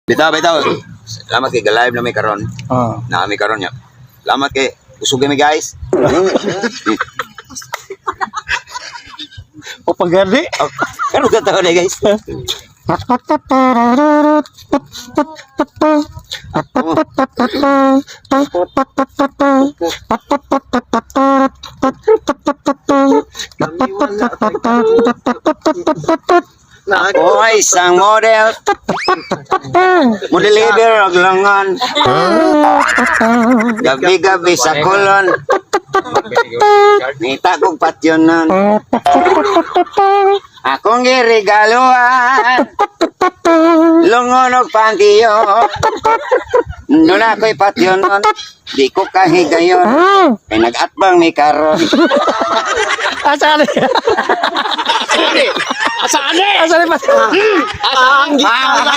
Bitaw, bitaw. Salamat kay live na may karon. Ah. Na kami karon ya. Salamat kay busog kami, guys. O pagani. Oh, karon ka taon eh, guys. Ako ay isang model. Mo-deliver og langan. Gabi-gabi sa kolon. Nita kong patyonan. Akong giregaluhan. Lungon og pantiyo. Doon ako'y patyonon. Di ko kahigayon. Kay nag-atbang mi karon. Asa ni? Asaan eh? Asa ni? Ang gitara.